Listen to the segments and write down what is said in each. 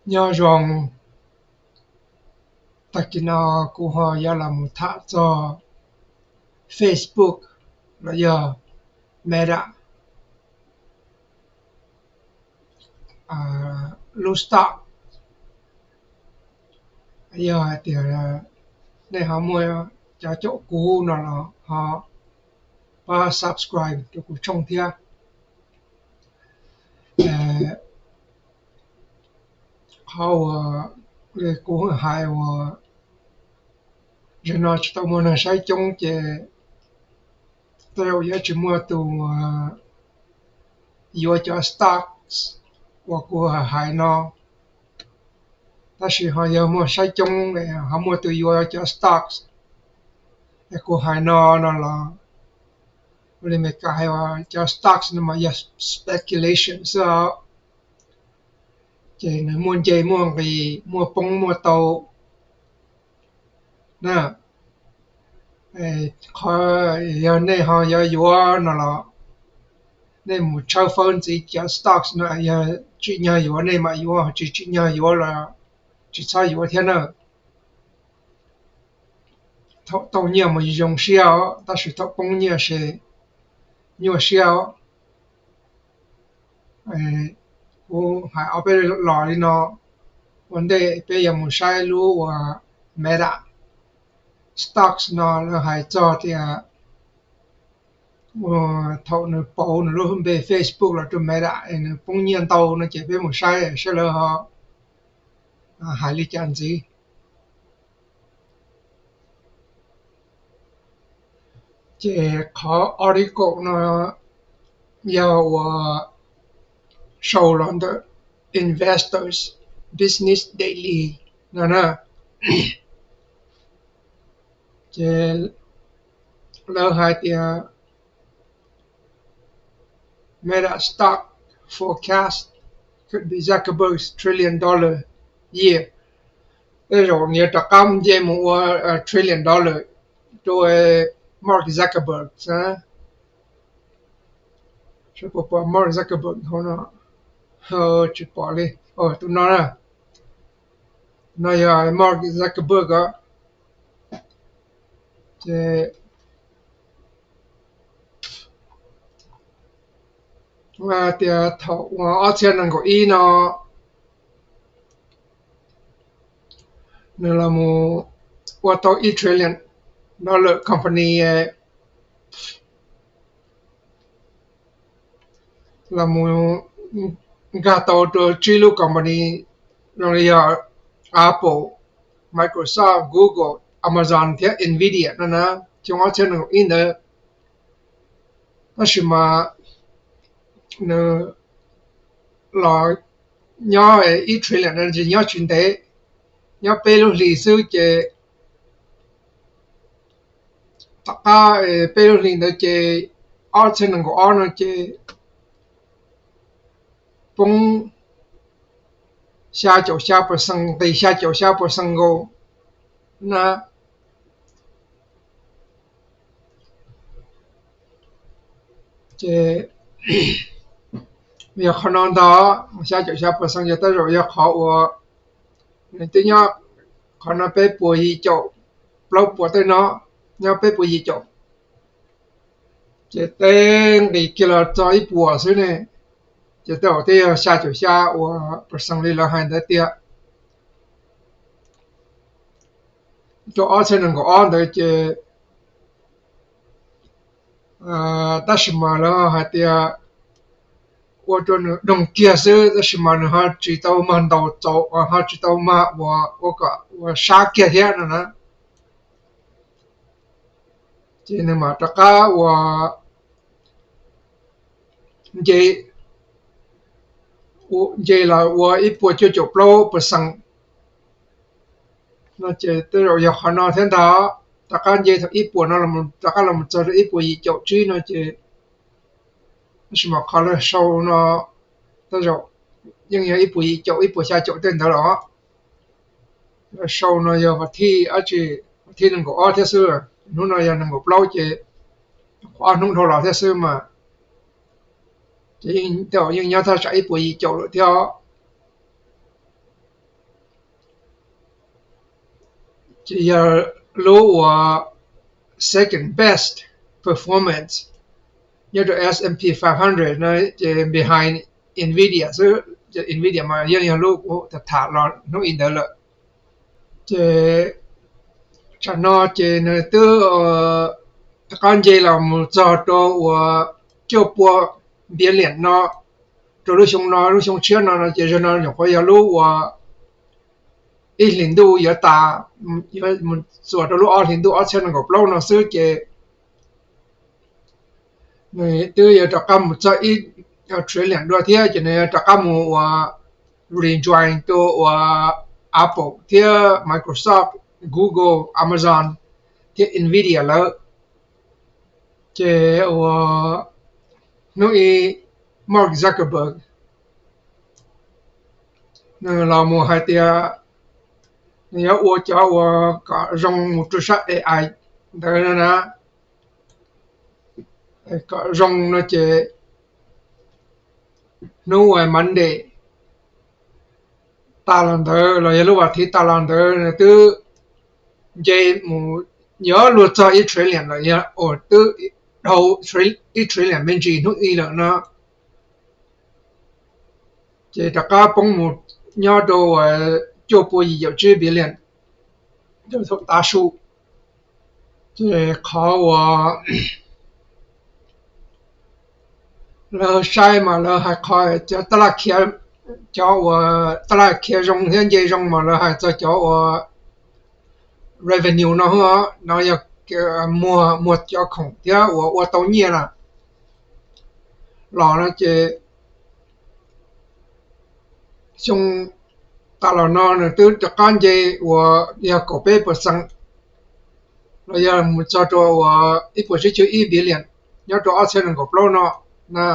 Nyob zoo, tag kis no kuv ho yuav los mus tham txog Facebook los yog Meta lub stock. Yog hais tias nej ho muaj cov caum kuv no los ho pab subscribe rau kuv tshooj thiab. Qhov uas kuv hais uas zaum no tsis tau muaj neeg saib coob ces tej zaum yuav tsis muaj tus yuav cov stocks uas kuv hais no. Tab sis ho yog muaj saib coob, ho muaj tus yuav cov stocks es kuv hais no no los, ua li Meskas hais cov stocks no mas yog speculation xwb os. Ces nws muaj nce muaj nqis, muaj poob muaj tau na. Qhov yog nej ho yuav yuav no los nej mus tshawb fawb ntxiv cov stocks no, yog tsim nyog yuav nej mam yuav, tsis tsim nyog yuav los tsis txhob yuav thiab na. Thaum tau nyiaj mas zoo siab os, tab sis thaum poob nyiaj ces nyuaj siab os. Kuv hais ob peb los li no, ua ntej peb yuav mus saib lub uas Meta stocks no lawv hais txog tias thaum nws pauv nws lub npe Facebook los rau Meta es nws poob nyiaj ntau no ces peb mus saib saib lawv ho hais li cas ntxiv. Ces qhov article no yog uas sau los ntawm Investors Business Daily no na. Ces lawv hais tias Meta stock forecast could be Zuckerberg's trillion dollar year. Tej zaum nws rov qab nce mus ua trillion dollar rau Mark Zuckerberg. Seb puas pom Mark Zuckerberg hauv no? Tsis pom li. Tus no na, no yog Mark Zuckerberg os. Ces tias thaum uas ob txhiab nees nkaum ib no nws los mus ua tau ib trillion dollar company, los mus nkag tau rau tsib lub company zoo li yog Apple, Microsoft, Google, Amazon thiab Nvidia no na, xyoo ob txhiab nees nkaum ib ntawd. Tab sis mas nws los nyob ib trillion no nyob tsis ntev, nyob peb lub hlis xwb ces tom qab peb lub hlis ntawd ces ob txhiab nees nkaum ob no ces poob xya caum xya percent, nqis xya caum xya percent nkaus na. Ces yog qhov no ntag, xya caum xya percent yog tej zaum yog qhov uas nws twb nyob qhov no peb puas yim caum, plaub puas tej no, nyob peb puas yim caum, ces teb nqis kiag los txog ib puas xwb ne, ces tej zaum twb yog xya caum xya uas percent li lawv hais ntawd tiag. Rau ob txhiab nees nkaum ob ntawd ces tab sis mas lawv hais tias ua rau nws doog kiag xwb, tab sis mas nws ho tsis tau mag ntaus txaus, ho tsis tau mag uas ua kom uas sab kiag thiab no na. Ces nws mam rov qab uas nce, nce los ua ib puas cuaj caum plaub percent no ces tej zaum yog qhov no thiab ntag. Rov qab nce thaum ib puas no rov qab los txog rau ib puas yim caum tsib no ces, tab sis mas qhov lawv sau no tej zaum yeej yog ib puas yim caum ib puas xya caum tej ntawd los. Lawv sau no yog vas thib, vas thib nees nkaum ob thiab xwb, hnub no yog nees nkaum plaub ces ob hnub dhau los thiab xwb mas, ces tej zaum yeej nyob thaj tsam ib puas yim caum lawm thiab. Ces yog lub uas second best performance nyob rau S and P five hundred no ces behind Nvidia xwb. Ces Nvidia mas yeej yog lub kuv tham los hnub i ntawd lawm. Ces tsam no ces nws twb rov qab nce los mus txog rau uas cuaj pua billion no rau lub xyoo no, lub xyoo tshiab no no ces zaum no nyuam qhuav yog lub uas ib hlis ntuj yuav tas, yuav mus txuas rau lub ob hlis ntuj ob txhiab nees nkaum plaub no xwb ces nws twb yuav rov qab mus txog ib trillion dua thiab ces nws yuav rov qab mus uas rejoin rau uas Apple thiab Microsoft, Google, Amazon thiab Nvidia lawm. Ces uas hnub i Mark Zuckerberg nws los mus hais tias nws yuav ua cov uas kom zoo mus rau sab A I ntawd na. Kom zoo no ces hnub uas Monday tas los ntawd los yog lub vas thiv tas los ntawd nws twb nce mus yuav luag txog ib trillion lawm, yog uas twb dhau ib trillion me ntsis hnub i lawm no. Ces rov qab poob mus nyob rau uas cuaj pua yim caum tsib billion rau thaum tav su. Ces qhov uas lawv saib mas lawv hais qhov cov taj laj khiav, cov uas taj laj khiav zoo thiab nce zoo mas lawv hais txog cov uas revenue no, no yog muag, muag cov khoom thiab uas ua tau nyiaj na los no ces xyoo tas los no nws twb rov qab nce uas yog kaum peb percent los yog mus txog rau uas ib puas tsib caug ib billion nyob rau ob txhiab nees nkaum plaub no na.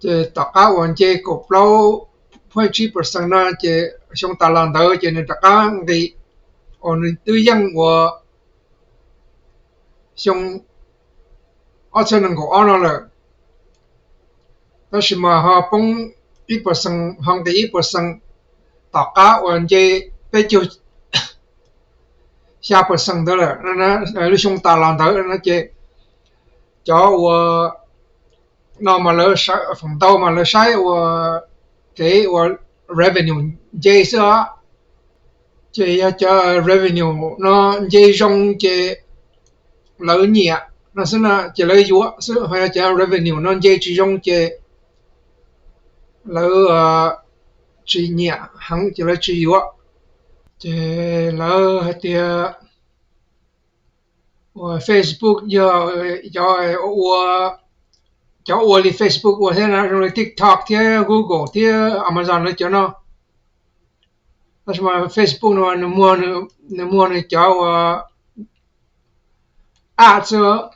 Ces tom qab uas nce kaum plaub point tsib percent no ces xyoo tas los ntawd ces nws rov qab nqis uas nws twb yeej uas xyoo ob txhiab nees nkaum ob no lawm. Tab sis mas ho poob ib percent, ho nqis ib percent tom qab uas nce peb caug xya percent ntawd lawm. Lub xyoo tas los ntawd no ces cov uas no mas lawv, feem ntau mas lawv saib uas kev uas revenue nce xwb os. Ces yog cov revenue no nce zoo ces lawv nyiam no xwb na, ces lawv yuav xwb. Ho yog cov revenue no nce tsis zoo ces lawv tsis nyiam heev ces lawv tsis yuav. Ces lawv hais tias uas Facebook yog cov ua, cov ua li Facebook ua thiab na, zoo li TikTok thiab Google thiab Amazon lawv cov no. Tab sis mas Facebook no nws muag, nws muag nws cov uas app xwb.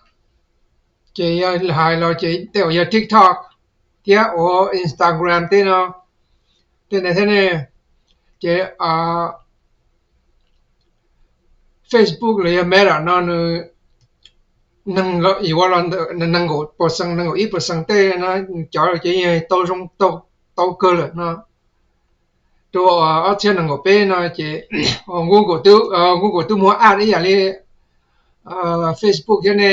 Ces yog hais los ces tej zaum yog TikTok thiab uas Instagram tej no, tej ntawd thiab ne. Ces Facebook los yog Meta no nws nees nkaum, yuav los ntawm nees nkaum percent, nees nkaum ib percent tej no, cov ces yeej tau zoo, tau kawg lawm no. Rau ob txhiab nees nkaum peb no ces Google twb, Google twb muag app ib yam li Facebook thiab ne.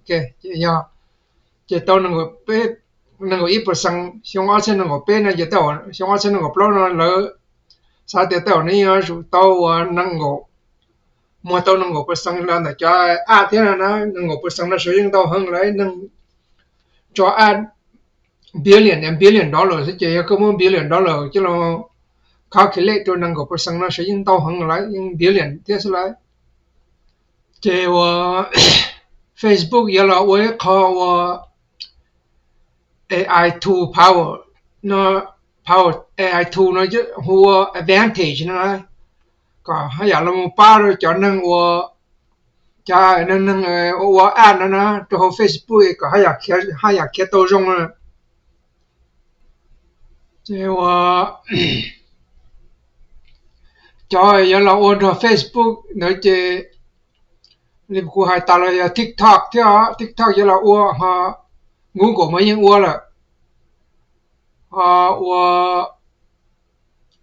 Ces yog, ces tau nees nkaum ib percent xyoo ob txhiab nees nkaum peb no ces xyoo ob txhiab nees nkaum plaub no lawv xav tias tej zaum nws yuav tsum tau uas nees nkaum, muag tau nees nkaum percent los ntawm cov app thiab na. Nees nkaum percent no sawv yeej ntau heev lawm, neeg tso app billion and billion dollar xwb ces yog koj muab billion dollar coj los calculate rau nees nkaum percent no sawv yeej ntau heev lawm, yeej billion thiab xwb lawm. Ces uas Facebook yuav los ua ib qho uas A I two power no, power A I two no hu ua advantage no, kom haj yam los pab rau cov neeg uas, cov neeg ua app no na rau hauv Facebook kom haj yam khiav tau zoo na. Ces uas cov yuav los ua nrog Facebook ntawd ces li kuv hais tas los yog TikTok thiab, TikTok yuav los ua, ho Google mas yeej ua lawm. Ho ua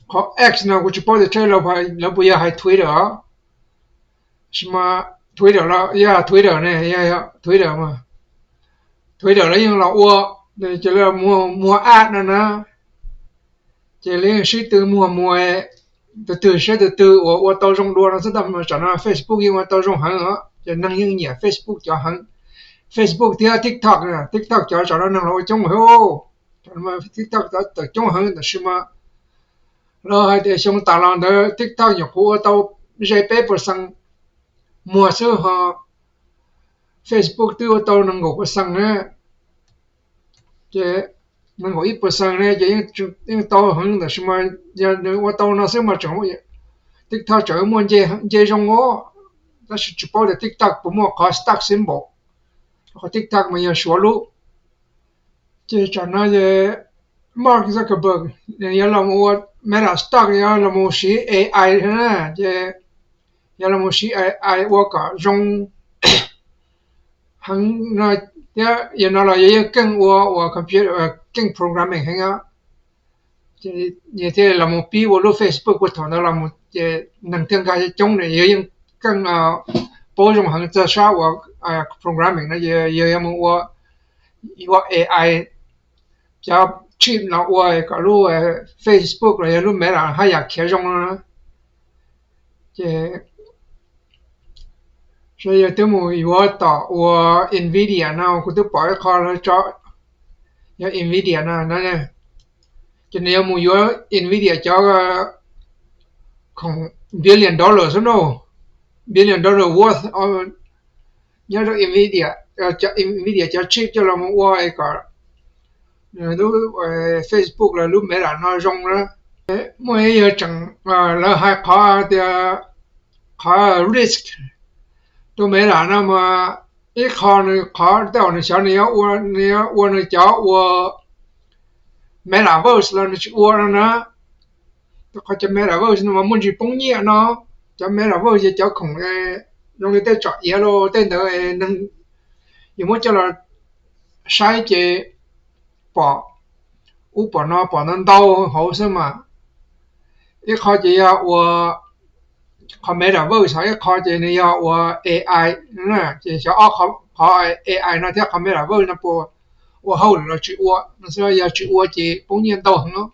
qhov X no kuv tsis paub tias lawv puas yog hais Twitter os. Sis mas Twitter los yog Twitter ne, Twitter mas Twitter lawv yeej los ua, ces lawv muag ad no na, ces lawv yeej sib tw muag mus, tus twg saib tus twg uas ua tau zoo dua no xwb. Tam sim no Facebook yeej ua tau zoo heev os, ces neeg yeej nyiam Facebook cov heev. Facebook thiab TikTok, TikTok cov tam sim no neeg los ua coob heev. TikTok tawm coob heev tam sim no, lawv hais tias xyoo tas los ntawd TikTok nyuam qhuav ua tau ze peb percent muag xwb ho Facebook twb ua tau nees nkaum percent na. Ces nees nkaum ib percent ne ces yeej tau heev, tam sis mas yog nws ua tau no xwb mas tseem, TikTok tseem muaj nce zoo os. Tab sis tsis paub tias TikTok puas muaj qhov stock symbol, qhov TikTok mas yog Suav lub. Ces tam sim no Mark Zuckerberg nws yuav los ua Meta stock, yuav los siv AI na, ces yuav los siv AI ua kom zoo heev no thiab. Yog no los yog yeej keej ua, ua computer, keej programming heev os. Yog thiaj los mus pib ua lub Facebook ua thaum ntawd los mus ces neeg thiaj nkag coob ne, yog yeej keej paub zoo heev txog sab uas programming no, yog yuav mus ua, ua AI cov chip los ua kom lub Facebook los yog lub Meta haj yam khiav zoo no. Ces yog twb mus yuav tom ua Nvidia no, kuv twb pom ib qho lawv tso, yog Nvidia no, ces nws yuav mus yuav Nvidia cov khoom billion dollar xwb no, billion dollar worth nyob rau Nvidia, Nvidia cov chip coj los mus ua kom lub Facebook los lub Meta no zoo na. Muaj ib yam tseem, lawv hais qhov tias qhov risk rau Meta no mas ib qho nws qhov tej zaum nws xyov nws yuav ua, nws yuav ua nws cov ua Metaverse los nws tsis ua no na. Rau qhov cov Metaverse no mas muaj ntsis poob nyiaj no. Cov Metaverse yog cov khoom zoo li tej tsom iav los tej ntawd, neeg yus muab coj los saib ces pom ub pom no, pom ntau ntau hauv xwb mas. Ib qho ces yog ua qhov Metaverse, ho ib qho ces nws yog ua AI. Ces xyov ob qhov AI no thiab qhov Metaverse no puas ua hauj lwm los tsis ua no xwb, yog tsis ua ces poob nyiaj ntau heev.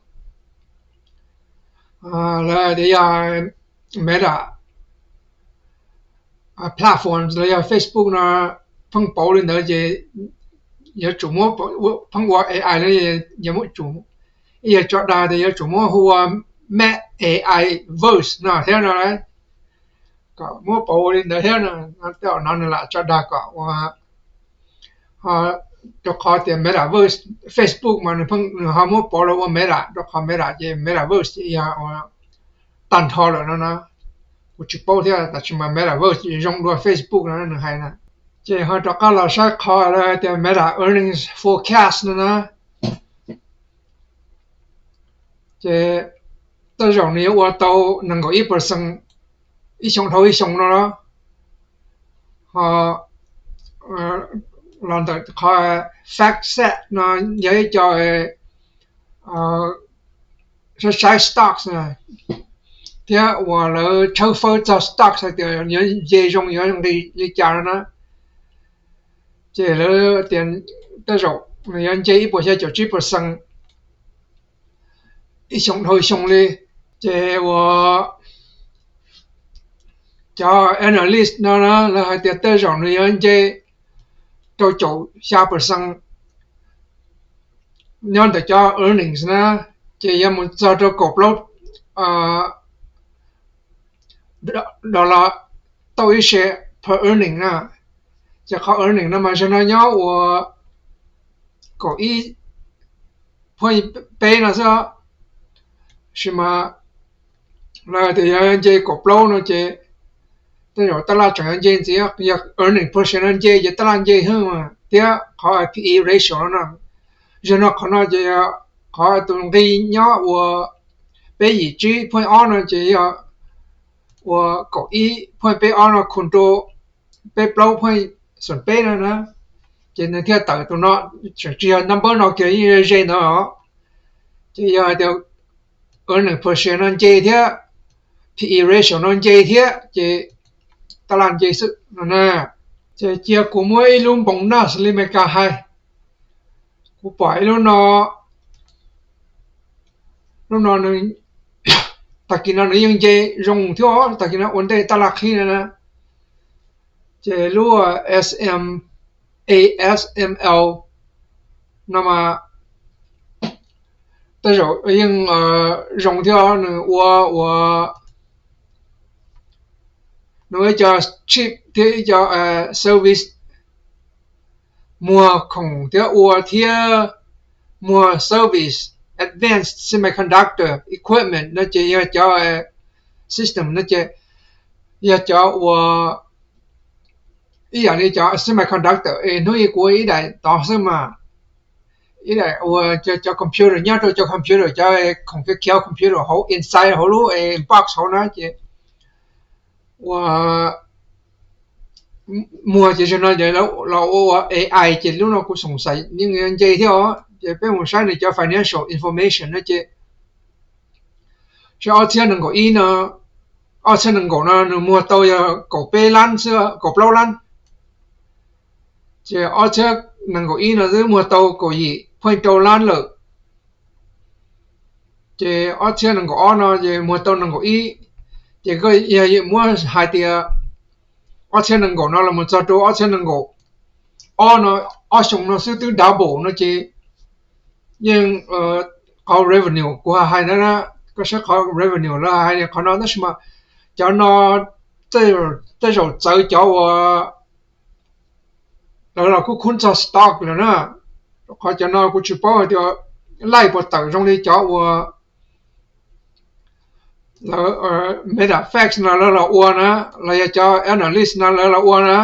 Lawv tias yog Meta platforms los yog Facebook no pheej pauv li ntawd ces yuav tsum muab, pheej ua AI no, yuav tsum, ib yam tso dag tias yuav tsum muab hu ua Meta AI verse no thiab no, kom muab pauv ua li ntawd thiab no. Tej zaum no nws lam tso dag kom ua, rau qhov tias Metaverse, Facebook mas nws pheej, nws ho muab pauv los ua Meta, rau qhov Meta ces Metaverse ces yog ua tag nrho lawm no na. Kuv tsis paub thiab, tab sis mas Metaverse ces zoo dua Facebook no nws hais na. Ces ho rov qab los saib qhov lawv hais tias Meta earnings forecast no na. Ces tej zaum nws yuav ua tau nees nkaum ib percent ib xyoo dhau ib xyoo no los. Ho los ntawm qhov FactSet no yog ib co saib, saib stocks thiab uas lawv tshawb fawb txog stocks hais tias yuav nce zoo yuav nqis li cas no na. Ces lawv tias tej zaum nws yuav nce ib puas xya caum tsib percent ib xyoo dhau xyoo li. Ces uas cov analyst no na lawv hais tias tej zaum nws yuav nce rau caum xya percent nyob ntawm cov earnings na, ces yuav mus txog rau kaum plaub dollar tauj ib se per earning na. Ces qhov earning no mas zaum no nyob ua kaum ib phuaj peb no xwb, sis mas lawv tias yuav nce kaum plaub no ces tej zaum taj laj tseem yuav nce ntxiv, yog earning per share no nce ces taj laj nce hwj mas thiab qhov P E ratio no na. Zaum no qhov no ces qhov tus nqi nyob ua peb yim tsib phuaj ob no ces yog ua kaum ib phuaj peb ob no khu rau peb plaub phuaj xoom peb no na. Ces nws thiaj tawm tus no, tseem tsis yog number no kiag, yeej ze ntawd os. Ces yog hais tias earning per share no nce thiab P E ratio no nce thiab ces taj laj nce xwb no na. Ces cia kuv muab ib lub bonus li Meskas hais, kuv pom ib lub no, lub no nws, tag kis no nws yeej nce zoo thiab, tag kis no ua ntej taj laj qhib no na. Ces lub S M, A S M L no mas tej zaum yeej zoo thiab, nws ua ua nws ua ib co chip thiab ib co service, muag khoom thiab ua thiab muag service, advanced semiconductor equipment no ces yog cov system no ces yog cov uas ib yam li cov semiconductor es hnub ib kuv ib daim tod xwb mas, ib daim ua cov computer nyob rau cov computer, cov khoom khiav khiav computer hauv inside hauv lub box hauv na ces ua muag ces zaum no ces los ua ua A I ces lub no kuv xoom xaim yeej nce thiab os. Ces peb mus saib nws cov financial information no ces seb ob txhiab nees nkaum ib no, ob txhiab nees nkaum no nws muag tau yog kaum peb lab xwb, kaum plaub lab. Ces ob txhiab nees nkaum ib no twb muag tau kaum yim pheej rau lab lawm. Ces ob txhiab nees nkaum ob no ces muag tau nees nkaum ib. Ces koj yog muab hais tias ob txhiab nees nkaum no los mus txog rau ob txhiab nees nkaum ob no, ob xyoo no xwb twb double no ces yeej qhov revenue kuv hais ntawd na, koj saib qhov revenue lawv hais li qhov no tab sis mas cov no tej zaum txawv cov uas lawv los kuj khub txog stock lawm na. Qhov cov no kuv tsis paub hais tias laij puas tawm zoo li cov uas lawv Meta Fax no lawv los ua na, los yog cov analyst no lawv los ua na.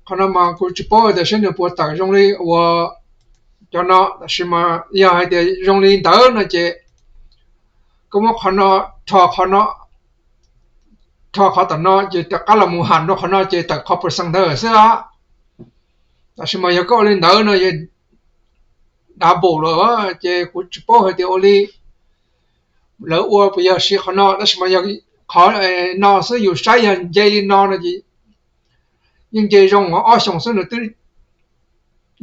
Qhov no mas kuv tsis paub tias seb nws puas tawm zoo li uas cov no, tab sis mas yog hais tias zoo li ntawd no ces koj muab qhov no rho qhov no, rho qhov tom no ces rov qab los mus ham rau qhov no ces tawm qhov percent ntawd xwb. Tab sis mas yog koj ua li ntawd no yog double lawm, ces kuv tsis paub hais tias ua li lawv ua puas yog siv qhov no, tab sis mas yog qhov no xwb yus saib yog nce li no no ces yeej nce zoo ob xyoos xwb nws twb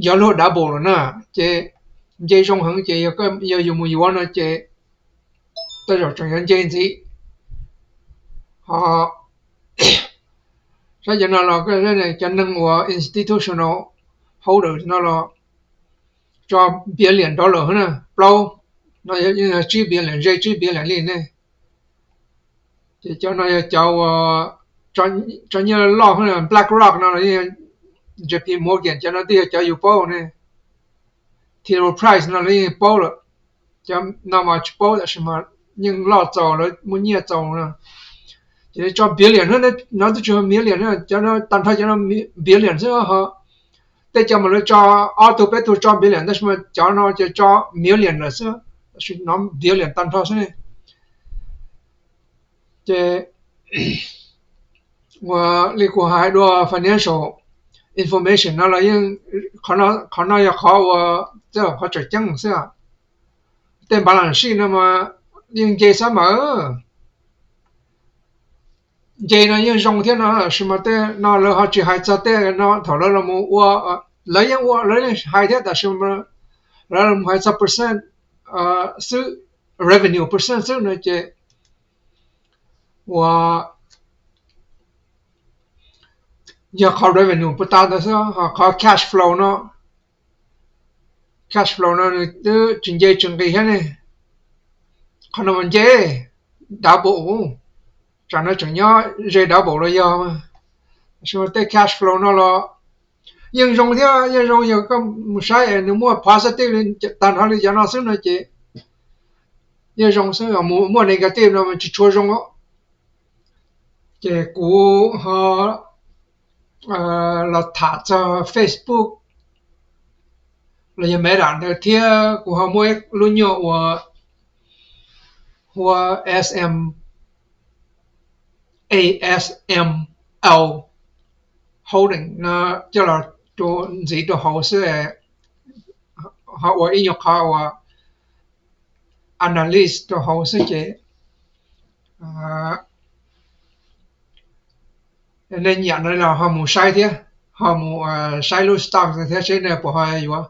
yog luag double lawm na. Ces nce zoo heev ces yog yus mus yuav no ces tej zaum tseem yuav nce ntxiv. Ho saib cov no los cov neeg uas institutional holder no los tso billion dollar na, plaub, no yog tsib billion, ze tsib billion li ne. Ces cov no yog cov uas tso nyiaj loj, BlackRock no los yeej, J P Morgan cov no twb yog cov yus paub ne. T. Rowe Price no los yeej paub lawm. Cov no mas tsis paub tab sis mas yeej loj txaus, lawv muaj nyiaj txaus no. Ces tso billion no twb tsis yog million, cov no tag nrho cov no billion xwb ho. Tej cov mas lawv tso ob tug peb tug tso billion tab sis mas cov no ces tso million lawm xwb, tab sis no billion tag nrho xwb ne. Ces ua li kuv hais dua financial information no los yeej, qhov no yog qhov uas tej qhov tseem ceeb xwb. Tej balance sheet no mas yeej nce xab mawm. Nce no yeej zoo thiab no, tab sis mas tej no lawv ho tsis hais txog tej no thaum lawv los ua, lawv yeej ua lawv yeej hais thiab tab sis lawv los hais txog percent xwb, revenue percent xwb no ces ua yog qhov revenue puas tas ntawd xwb, ho qhov cash flow no, cash flow no nws twb tsis nce tsis nqis thiab ne. Qhov no mas nce double, tsam no tseem nyob ze double los yog, tab sis mas tej cash flow no los yeej zoo thiab, yeej zoo yog koj mus saib nws muaj positive li tag nrho li cov no xwb no ces yeej zoo xwb, muaj negative no tsis tshua zoo. Ces kuv ho los tham txog Facebook los yog Meta ntawd thiab kuv ho muaj ib lub nyuag uas hu ua S M, A S M L holding no coj los ntxiv rau hauv xwb, ho ua ib nyuag qhov uas analysis rau hauv xwb ces Nej nyiam no los ho mus saib thiab, ho mus saib lub stock thiab seb nws puas ho yuav.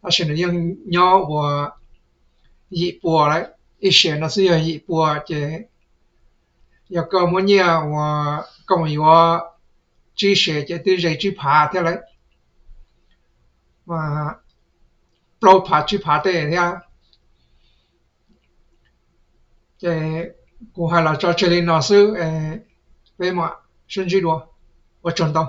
Tab sis nws yeej nyob ua yim pua lawm, ib siav no xwb yog yim pua ces yog koj muab nyiaj uas koj mus yuav tsib siav ces twb ze tsib phav thiab lawm, plaub phav tsib phav tej thiab. Ces kuv hais los tso tseg li no xwb, peb mam sib ntsib dua, ua tsaug ntau.